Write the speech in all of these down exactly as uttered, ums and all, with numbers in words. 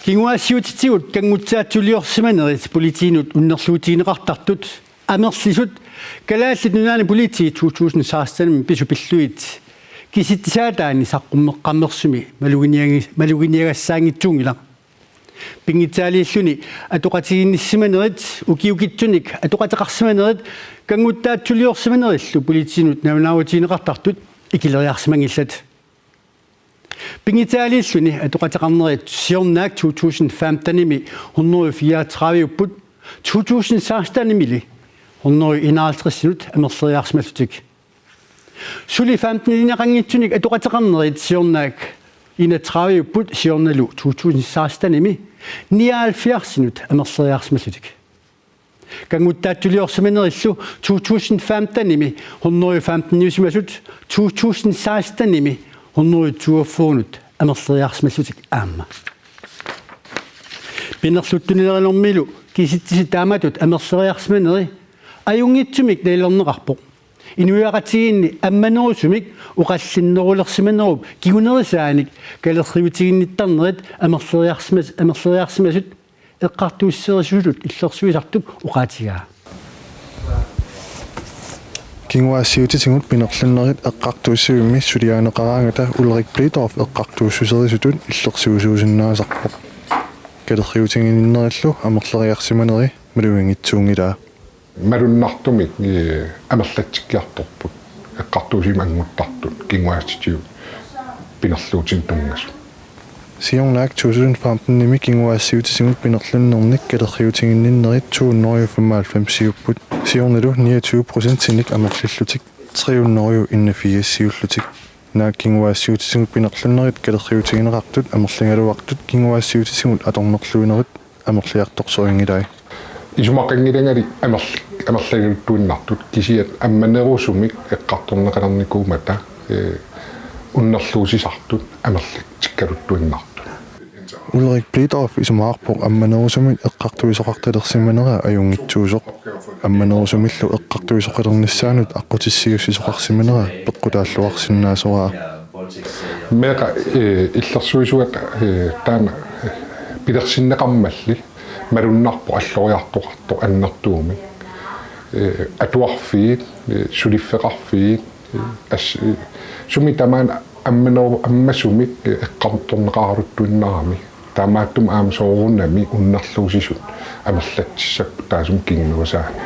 Kinguaassiuutitigut kanngutsaatsuliorsimanerit politiinut unnerluutigineqartartut amerlisut Kalaallit Nunaanni Politiit to tusind seksten-imi pisut pillugit kisitsisaataanni saqqummeqqammersumi maluginiagi-, maluginiagassaanngitsuunngilaq. Pinngitsaaliilluni atoqatigiinnissimanerit ukiukitsunik atoqateqarsimanerit kanngutsaatsuliorsimanerillu politiinut nalunaarutigineqartartut ikileriarsimanngillat. Pinngitsaaliilluni atoqateqarnerit siornaak to tusind femten-imi hundrede fireogtredive-upput, to tusind seksten-imili hundrede enoghalvtreds-inut amerleriarsimallutik. Suli femten-ineqanngitsunik atoqateqarnerit siornaak enogtredive-upput, siornalu to tusind seksten-imi nioghalvfjerds-inut amerleriarsimallutik. Kanngutsaatsuliorsimanerillu to tusind femten-imi hundrede femten-iusimasut to tusind seksten-imi hundrede toogfyrre-nut amerleriarsimallutik aamma. Pinerluttunerulormilu kisitsisit taamatut amerleriarsimaneri ajunngitsumik nalilerneqarpoq. Inuiaqatigiinni ammanerusumik oqallinnerulersimanerup kingunerisaanik kalerriutiginnittarnerit amerleriarsimas-, amerleriarsimasut eqqartuusserisullutik illersuisartup oqaatigaa. Kinguaassiuutitigut pinerlunnerit eqqartuussivimmi suliarineqaraangata Ulrik Blidorf eqqartuussuserisutut illersuisuusinnaasarpoq. Kalerriutiginninnerillu amerleriarsimaneri maluginngitsuunngilaa. Malunnartumik, ee, amerlatsikkiartorput eqqartuusivimmut annguttartut kinguaassutitigut pinerluutinik tunngasut. Siornaak to tusind femten-imi kinguaassiuutitigut pinerlunnernik kalerriutiginninnerit to hundrede og femoghalvfems-iupput, siornalu niogtyve procentinik amerlillutik tre hundrede og enogfirs-iullutik. Naak kinguaassiuutitigut pinerlunnerit kalerriutigineqartut amerligaluartut kinguaassiuutitigut atornerluinerit amerliartorsiorsinnaanngilai. Isumaqanngilangali amerl-, amerligaluttuinnartut kisianni ammanerusumik eqqartorneqalernikuummata, ee, unnerluusisartut amerlatsikkaluttuinnartut. Ulrik Blidorf isumaqarpoq ammanerusumik eqqartuisoqartalersimanera ajunngitsuusoq. Ammanerusumillu eqqartuisoqalernissaanut aqqutissiuussisoqarsimanera peqqutaalluarsinnaasoraa. Meeqqat, ee, illersuisuat, ee, taanna, ee, pilersinneqarmalli malunnarpoq alloriartoqartoq annertuumik. Ee, atuarfiit, ee, suliffeqarfiit, ee, as-, ee, sumi tamaat ammaneru-, ammasumik, ee, eqqartorneqaraluttuinnarami. Taamaattumik aamma soorunami unnerluusisut amerlatsissapput taassuma kingunerisaanik.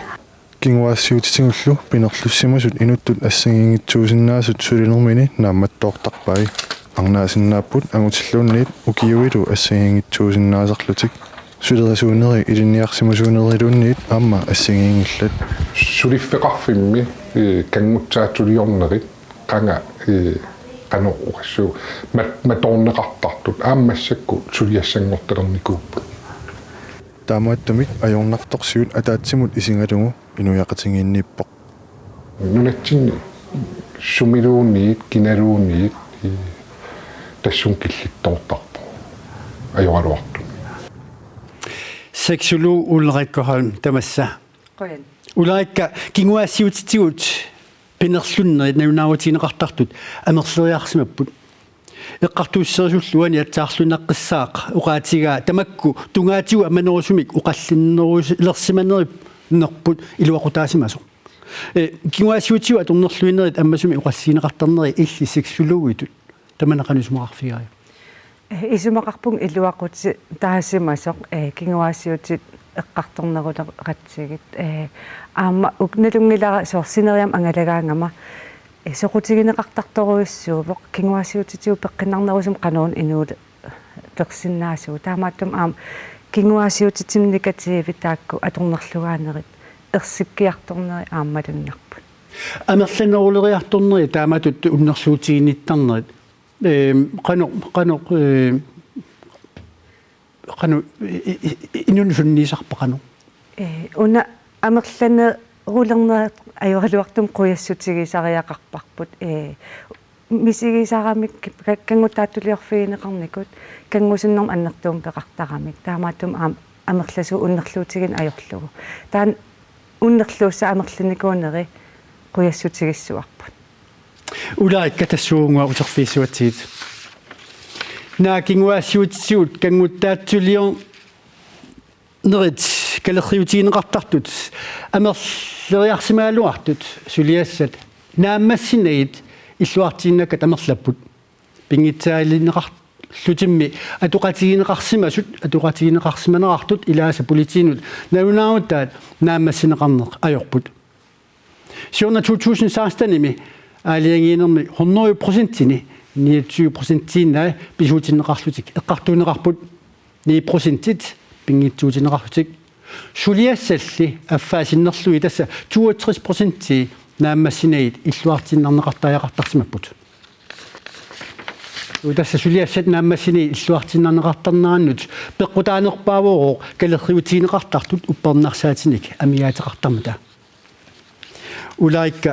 Kinguaassiuutitigullu pinerlussimasut inuttut assigiinngitsuusinnaasut sulinermini naammattoortarpai. Arnaasinnaapput angutilluunniit ukiuilu assigiinngitsuusinnaasarlutik. Sulerisuuneri ilinniarsimasuuneriluunniit aamma assigiinngillat. Suliffeqarfimmi, ee, kanngutsaatsuliornerit qanga, ee, qanoq oqassuunga mat-, matoorneqartartut aamma massakkut suliassanngortalernikuupput. Taamaattumik ajornartorsiut ataatsimut isigalugu inuiaqatigiinniippoq. Nunatsinni sumiluunniit, kinaluunniit, ee, tassunga killittoortarpoq ajoraluartumik. Sexolog Ulrikka Holm, tamassa. Qujan. Ulrikka, kinguaassiuutitigut pinerlunnerit nalunaarutigineqartartut amerleriarsimapput. Eqqartuusserisullu uani aatsaarluinnaqqissaaq oqaatigaa tamakku tungaatigut ammanerusumik oqallinnerulersimanernerput iluaqutaasimasoq. Ee, kinguaassiuutitigut atornerluinerit ammasumik oqallisigineqartarneri illit sexologitut tamanna qanoq isumaqarfigiga? Ee, isumaqarpunga iluaqutitaasimasoq, ee, kinguaassiuutitit eqqartorneruleratsigit. Ee, aamma uk-, nalunngilara soorlu sineriammi angalagaangama, ee, soqutigineqartartorujussuuvoq, kinguaassiuutitigut peqqinnarnerusumik qanoq inuulersinnaasugut. Taamaattumik aamma kinguaassiuutitinik kataavi taakku atornerlugaanerit ersikkiartorneri aamma malunnarput. Amerlaneruleriartorneri taamatut unnerluutiginnittarnerit. Ehm, qanoq, qanoq, ehm, qanoq, i-, i-, i-, inunnut sunniisarpa qanoq? Ee, una amerlanerulernerat ajoraluartumik qujassutigisariaqarparput. Ee, misigisaramik ka-, kannguttaatsuliorfigineqarnikut kanngusunnermut annertuumik peqartaramik. Taamaattumik aamma amerlasuut unnerluutigineq ajorlugu. Taanna unnerluussaq amerlinikuuneri qujassutigissavarput. Ulrikka, tassuugunnguaq uterfigissavatsigit. Naak kinguaassiuutitigut kannguttaatsuliornerit kalerriutigineqartartut amerleriarsimagaluartut suliassat naammassinagit illuartiinnakkat amerlapput. Pinngitsaalineqarlutimmi atoqatigineqarsimasut, atoqatigineqarsimanerartut ilaasa politiinut nalunaarutaat naammassineqarneq ajorput. Siorna to tusind seksten-imi aalajangiinermi hundrede procentini niogtyve procentiinnai pisuutinneqarlutik eqqartuunneqarput, ni procentit pinngitsuutinneqarlutik. Suliassalli affaa sinnerlugit tassa toogtres procentii naammassinagit illuartiinnarneqartariaqartarsimapput. Tassa suliassat naammassinagit illuartiinnarneqartarnerannut peqqutaanerpaavoq kalerriutigineqartartut uppernarsaatinik amigaateqartarmata. Ulrikka,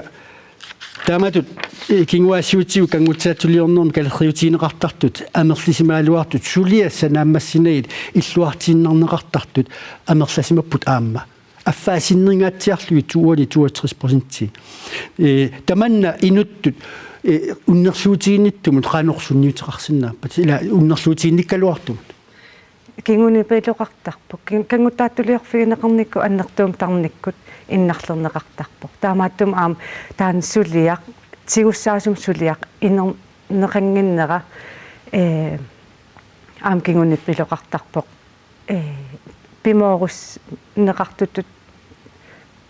taamatut, eh, kinguaassiuutitigut kannguttaatsuliornermi kalerriutigineqartartut amerlisimagaluartut suliassat naammassinagit illuartiinnarneqartartut amerlasimapput aamma. Affaa sinningaatsiarlugit uani toogtres procentii. Eh, tamanna inuttut, eh, unnerluutiginnittumut qanoq sunniuteqarsinnaappat? Ila unnerluutiginnikkaluartumut. Kingunipiloqartarpoq. Kin-, kannguttaatsuliorfigineqarnikkut annertuumik tarnikkut innarlerneqartarpoq. Taamaattumik aamma taanna suliaq, tigussaasumik suliaq, inerneqannginnera, ee, aamma kingunipiloqartarpoq. Ee, pimoorusneqartutut,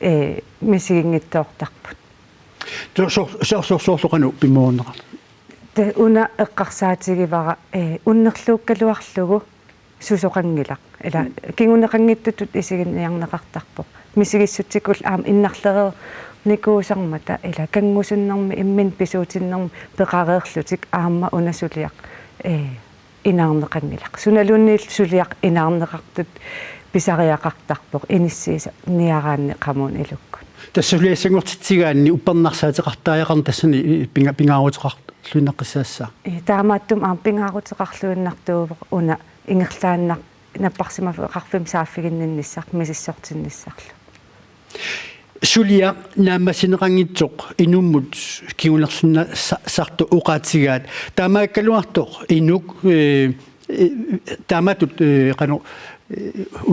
ee, misiginngitsoortarput. Sor-, sor-, sor-, sor-, soorlu qanoq pimoorunneqartut? Tassa una eqqarsaatigivara, ee, unnerluukkaluarlugu susoqanngilaq. Ila kinguneqanngitsutut isiginiarneqartarpoq. Misigissutsikkullu aamma innarlereernikuusarmata ila kanngusunnermi imminut pisuutinnermi peqareerlutik aamma una suliaq, ee, inaarneqanngilaq. Sunaluunniit suliaq inaarneqartut pisariaqartarpoq inissiisa niaraanni qamuuna ilukkut. Tassa suliassanngortitsigaanni uppernarsaateqartariaqarneq tassani pinga-, pingaaruteqarluinnaqqissaassaaq. Ee, taamaattumik aamma pingaaruteqarluinnartuuvoq una ingerlaannaq napparsimaffeqarfimmik saaffiginninnissaq misissortinnissarlu. Suliaq naammassineqanngitsoq inummut kingunerluinnartoq oqaatigaat. Taamaakkaluartoq inuk, ee, ee, taamatut, ee, qanoq, ee,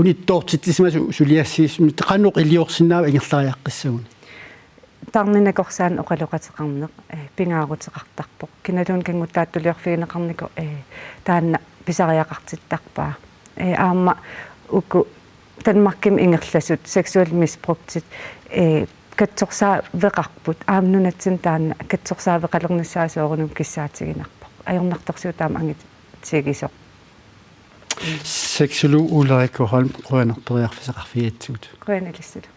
unittoortitsisimasoq suliassiisumik qanoq iliorsinnaava ingerlariaqqissaguni? Tarnip nakorsaanut oqaloqateqarneq, ee, pingaaruteqartarpoq. Kinaluunniit kannguttaatsuliorfigineqarnikoq, ee, taanna pisariaqartittarpaa. Ee, aamma uku Danmarkimi ingerlasut seksuelt misbrugtit, ee, katsorsaaveqarput, aamma nunatsinni taanna katsorsaaveqalernissaa soorunami kissaatiginarpoq. Ajornartorsiut taama angitigisoq. Sexolog Ulrikka Holm, qujanaq periarfissaqarfigigatsigut. Qujanaq ilissilu.